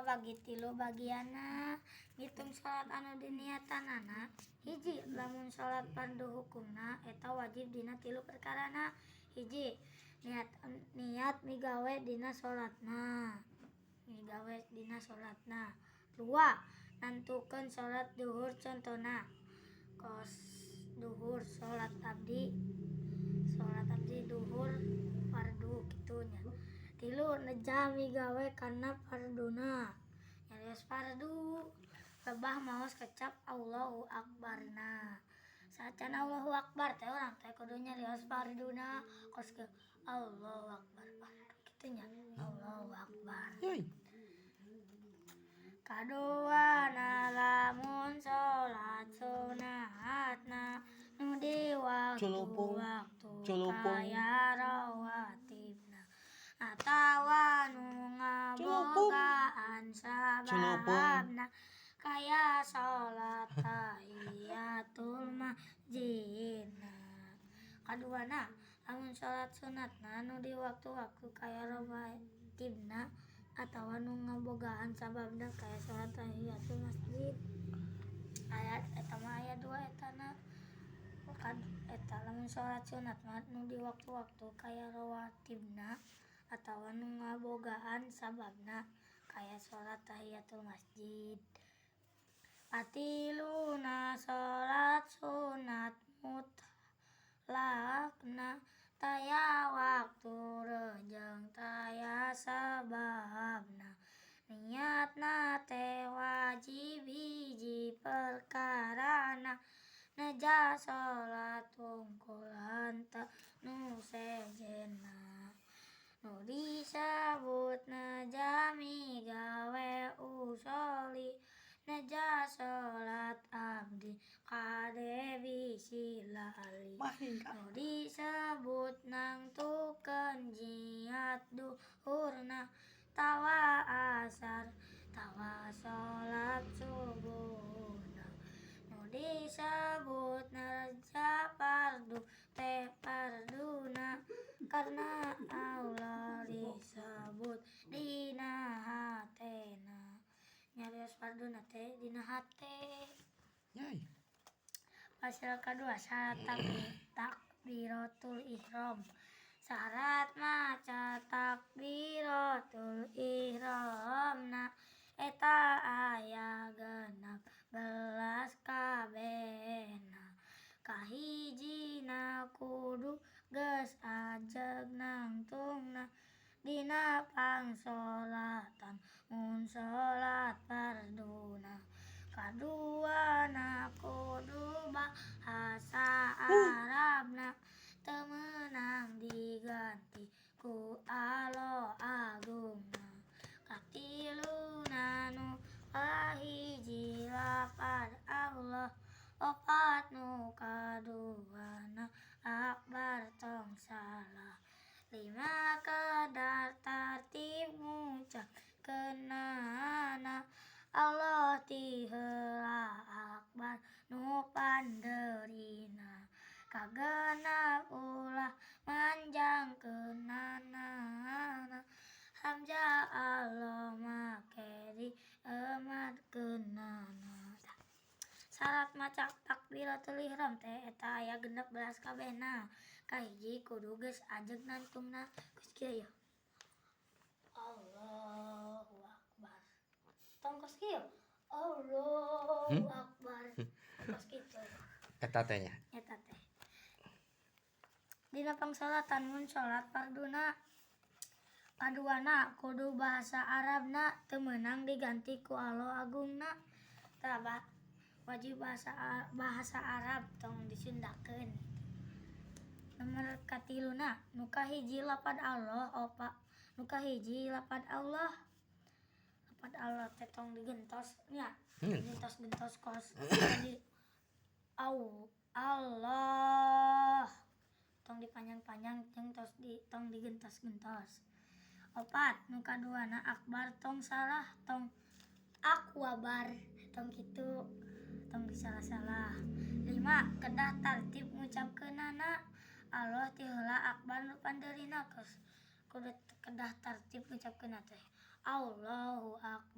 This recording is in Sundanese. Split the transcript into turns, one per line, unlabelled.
Kabagi tilu bagianna ngitung salat anu diniatanana. Hiji, lamun salat fardu hukumna eta wajib dina tilu perkarana. Hiji, niat niat migawe dina salatna, migawe dina salatna. Dua, nantukeun salat duhur, contona kos duhur, salat abdi, salat abdi duhur fardu kitu nya. Tilu, neja migawe kana farduna, nyarios fardu lebah maos kecap Allahu akbarna. Saacan Allahu akbar teh urang teh kudu nyarios farduna, kos kieu, Allahu akbar fardu kitu nya, Allahu akbar. Kaduana, lamun salat sunatna nu di
Colopong,
waktu-waktu
colopong.
kaya rawatibna atawa nu
Colopong.
ngabogaan
Colopong.
sababna kaya salat tahiyatul masjidna. Kaduana, lamun salat sunatna nu di waktu-waktu kaya rawatibna atawa nu ngabogaan sababna kaya salat tahiyatul masjid. Aya eta mah, aya dua etana. Eta lamun salat sunat mah nu di waktu-waktu kaya rawatibna atawa nu ngabogaan sababna kaya salat tahiyatul masjid. Katiluna, salat sunat mutlakna taya waktu jeung taya sababna, niatna teh wajib. Hiji perkarana, neja salat wungkul henteu nu sejenna. Nu disebut neja migawe usholli, neja salat abdi, kade bisi lali. Nu disebut nangtukeun niat duhurna tawa asar tawa salat subuhna. Nu disebut neja fardu teh farduna karena Allah disebut dina hatena, nyarios farduna teh dina hate.
Yai.
Pasal kedua, syarat takbiratul ihram. Syarat maca takbiratul ihramna eta aya 16 kabehna. Kahijina, kudu geus ajeg nangtungna dina pangsolatan mun salat farduna. Kaduana, kudu bahasa Arabna, teu meunang diganti ku Alloh agungna. Katiluna, nu kahiji lapad Allah opat, nu kaduana akbar, tong salah. Lima, kedah tartib ngucapkeunana Allah ti heula, akbar nu pandeurina. Kagenep, ulah manjangkeunana, hamzah Allah make diematkeunana. Syarat maca takbiratul ihram teh eta aya 16 kabehna. Kahiji, kudu geus ajeg nangtungna, geus kieu yeuh, Allahu akbar, tong kos kieu, Allahu akbar, kos kitu.
Eta teh nya.
Eta teh dina pangsolatan mun salat farduna. Kaduana, kudu bahasa Arabna, teu meunang diganti ku Alloh agungna. Tah, wajib bahasa bahasa Arab, tong disundakeun. Nomor katiluna, nu kahiji lapad Allah opa, nu kahiji lapad Allah, lapad Allah teh tong digentos nya. Gentos-gentos kos di au Allah, tong dipanjang-panjang jeung tos di tong digentos-gentos. Opat, nu kaduana akbar, tong salah, tong akwabar, tong kitu, tong disalah-salah. Lima, kedah tartib ngucapkeunana, Allah ti heula, akbar nu pandeurina, kos kudu kedah tartib ngucapkeunna teh Allahu akbar.